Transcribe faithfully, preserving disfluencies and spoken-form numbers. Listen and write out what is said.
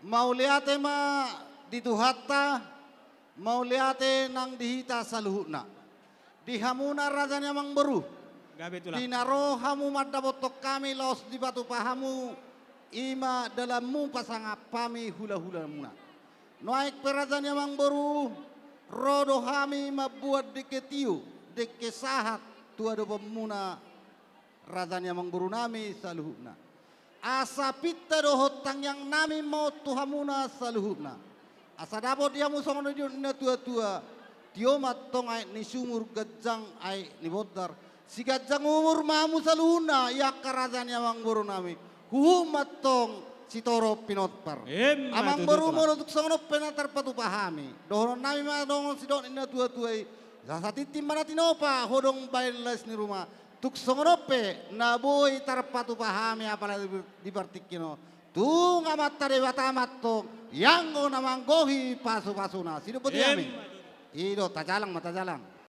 Mauliate ma di Tuhanta, mauliate nang di hita saluhutna. Di hamuna raja ni amangboru. Gabe tulang. Di na ro hamu mandapothon hami laos dipatupa hamu, i ma dalanmu pasangap hami hulahulamuna. Nuaeng pe raja ni amangboru, ro do hami mamboan dengke tio, dengke sahat tu adopanmuna raja ni amangborunami saluhutna. Asa pinta dohot tangiangnami ma on tu hamuna saluhutna. Asa dapot di hamu songon na nidok ni natuatua, tio ma antong aek ni sumur, ganjang aek ni bondar. Siganjang umur ma hamu saluhutna, i angka raja ni amangborunami. Huhut ma antong sitorop pinompar. Emma tutu, amangboru, tulang. Molo tung songon on pe na tarpatupa hami, dohononnami ma songon sidok ni natuatua i. Asa tintin ma na tinopa, hodong baen las ni ruma. Tung songon on pe na boi tarpatupa hami apala di, di partingkian on. Tung Amanta Debata ma antong, i anggo na manggohi pasupasuna. Sidok boti hami. Emma tutu. I do, tajalang ma, tajalang.